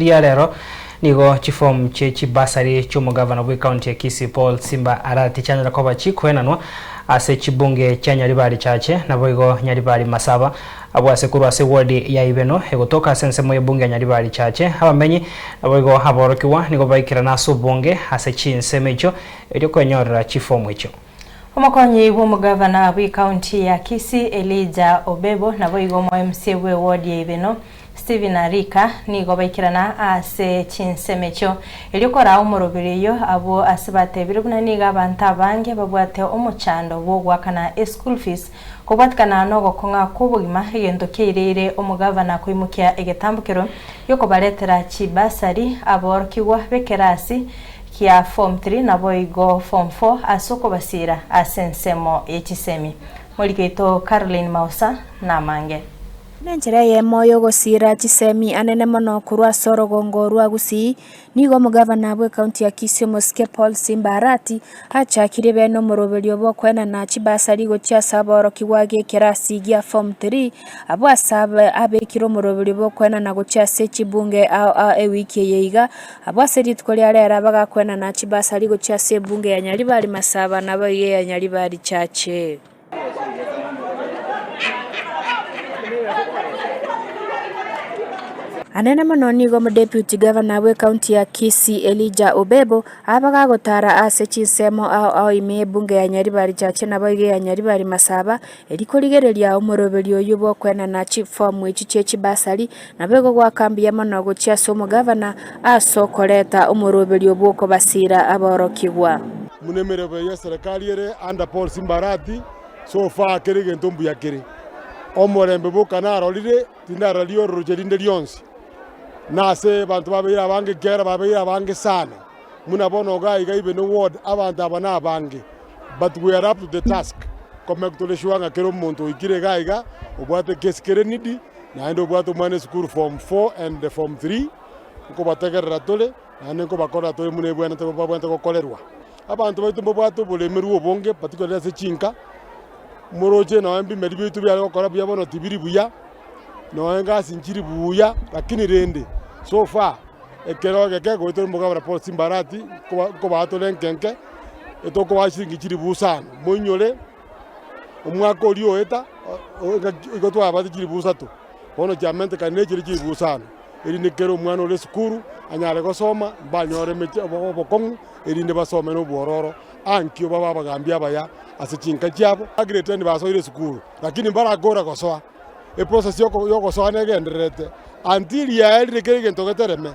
Ria rero nigo chifomu chie chibasari chi'omogavana bw'ecounty ya Kisii Paul Simba Arati chianyara koba chikoenanwa ase chibunge chia Nyaribari Chache naboigo Nyaribari Masaba abwo ase korwa ase ward ya Ibeno egotoka ase ensemo y'ebunge ya Nyaribari Chache. Abamenyi naboigo aborokigwa nigo baikerana ase obonge ase chinsemo echio erio kwenyorera chifomu echio. Omokonyi bw'omogavana bw'ecounty ya Kisii Elijah Obebo naboigo omo MCA bw'eward ya Ibeno Stephen Arika nigo baikerana ase chinsemo echio erio koraa omoroberi oyio abwo ase batebire buna nigo abanto abange babwate omochando bw'ogoakana eschool fees kobwatikana nogokong'a kw'obogima egento kiaireire omogavana koimokia egetambokero giokobaretera chibursary aborokigwa b'ekerasi kia form 3 naboigo form 4 ase okobasiira ase ensemo ye chisemi. Moriki oito Caroline Mausa namange. Nenchera eyemo y'ogosiira chisemi anene mono korwa ase orogongo rwa Gusii, nigo omogavana bw'ekaunti ya Kisii omosike Paul Simba Arati achakire bene omoroberio bw'okoenana chibasari gochia ase aborokigwa g'ekerasi gia form 3 abwo ase abekire omoroberio bw'okoenana gochia ase chibunge ao ao ewiki eye iga abwo ase rituko ria rero bagakoenana chibasari gochia ase ebunge ya Nyaribari Masaba naboigo eya Nyaribari Chache. Anene mono nigo omodeputy governor bw'ecounty ya Kisii Elijah Obebo abagagotara ase chinsemo ao ao ime y'ebunge ya Nyaribari Chache naboigo eya Nyaribari Masaba eri korigereria omoroberio oyio bw'okoenana chifomu echi chie chibasari naboigo goaka mbuya mono gochia ase omogavana ase okoreta omoroberio bw'okobasiira aborokigwa. Buna emeremo eye y'eserekari ere under Paul Simbarati, so far kera egento mbuya kere. Omorembe boka narorire, tindarora riororoche rinde rionsi. Na ase abanto babeire abange ekiagera babeire abange sana, buna bono iga iga even ward abanto aba nabange, but we are up to the task komake tore sure ng'a kera omonto oikire iga iga, obwate ekesi kere needy, naende obwate omwana esukuru form 4 and form 3, nkobategerera tore. Naende nkobakorera tore buna ebwenerete babwenerete gokorerwa. Abanto baito mbabwate oboremerwa obonge, particularly ase chinka, moroche nonya ebimeri biaito biare gokora buya bono tibiri buya, nonya egasi nchiri buya, lakini rende so far, ekero egeke goetera omogabana Paul Simbarati, nkoba nkobaa tore enke enke, etokobaa chiringi chilifu isano, moinyore omwaka oria oeta, igo twabate chilifu isato, bono chiamentekanire echire chilifu isano. Erinde kera omwana ore esukuru anyare gosoma, mbanyore emechi obokong'u, erinde basome nobwororo, ankio babe abagambi abaya ase chinka chiabo. Ba grade ten basoire esukuru, lakini mbarakora gosoa, eprocess yoko yogosoa negendererete until yaerire kera egento getereme,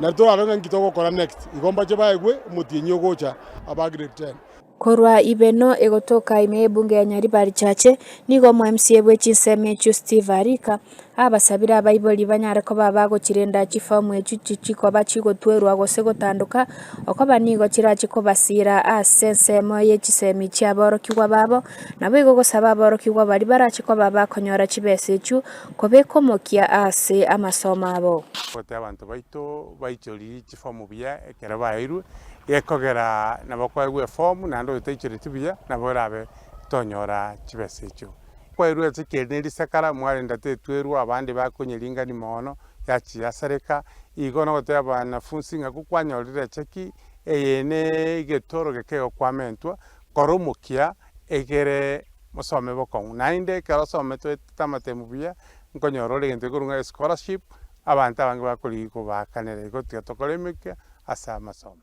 nari torarore ng'a nki togokora next. Igo mbache baegwe omotienyi ogocha aba grade ten. Korwa Ibeno egotoka ime y'ebunge ya Nyaribari Chache, nigo omo MCA bwe chinsemo echio Steve Arika abasabire abaibori banyare koba bagochirenda chifomu echio tichikoba chigotwerwa gose gotandoka okoba nigo chirache kobasira ase ensemo ye chisemi chiaborokigwa babo, naboigo gosaba aborokigwa baria barache koba bakonyora chibesa echio kobeka omokia ase amasomo abo. Gote abanto baito baichorie chifomu buya ekero baeirwe, Gekogera nabo kwaegwa efomu naende oyotaichoreti buya nabo orabe tonyora chibesa echio. Kwaerwa ase ekieni ne risakara mwarenda tetwerwa abande bakonyeringani mono yachia yasareka, igo nogotebia abanafunsi ng'a kokwanyorire echeki eye ne egetoro geke egokoamentwa kora omokia egere mosome bokong'u. Naende ekero osomete oetete amatemu buya nkonyora ore egento gekorwa ng'a escholarship abanto abange bakorigia kobaakanera igo tiga tokore emekia ase amasomo.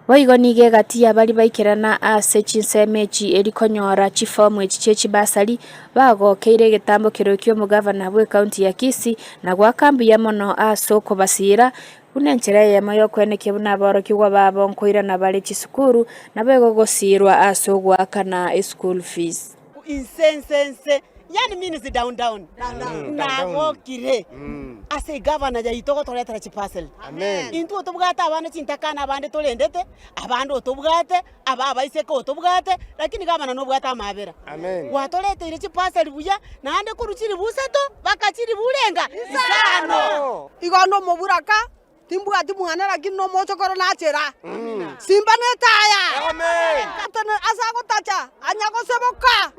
Boigo nigo egati y'abaria baikerana ase chinsemo echi eri konyora chifomu echi chie chibasari, bagokeire egetambo kerokia ki'omogavana bw'ekaunti ya Kisii na goaka mbuya mono ase okobasiira buna enchera eyemo y'okwenekia buna aborokigwa babo nkoirana bare chisukuru naboigo gosiirwa ase ogoakana eschool fees. Inse nse nse yani means down down nagokire ase egavana yaito gotoretera chiparcel intwe otobwate abana chintakana abande torendete abande otobwate aba abaiseke otobwate lakini gavana nobwate amabera gwatoreteire chiparcel buya naende korwa chilifu isato mpaka chilifu renga isano. Igo nomoburaka. Timbwati mwana lakini nomochokoro nachera. Simba netaya. Ase agotacha anya goseboka.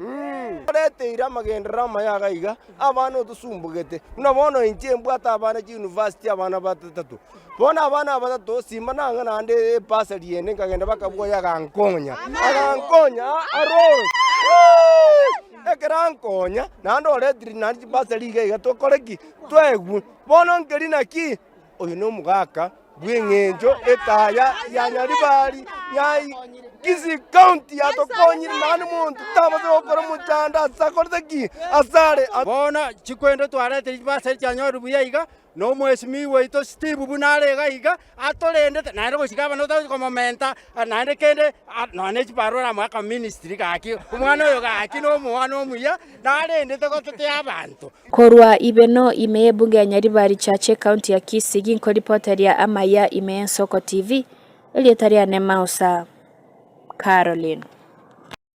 Oreteire amagenderero amaya iga iga, abana otosumbugete. Buna bono inche mbwate abana chiuniversity abana batatato. Bono abana aba batato simba nang'a naende ebursary ende nkagenda bakabua oyo agankonya, agankonya aroro Ekero ankonya, naende oretire naende chibursary iga iga tokore ki? Toegwe. Bono nkeri naki? Oyo nomogaka bw'eng'encho etaya ya Nyaribari ya Kisii County yatokonyire naende monto tabasa gokora omochando ase akorete ki? Asare. Bono chikwendo twaretire chibasari chianyorire buya iga, na omwesimigwa oito Steve buna are iga iga, atorendete naende gochika abana otari komomenta, naende kende nonya ne chibarua oramoe akaministry gaki, omwana oyo gaki na omwana omuya, narendete gotetea abanto. Korwa Ibeno ime y'ebunge ya Nyaribari Chache ekaunti ya Kisii ginkoripoteria amaya ime y'Ensoko TV, erieta riane Mausa Caroline.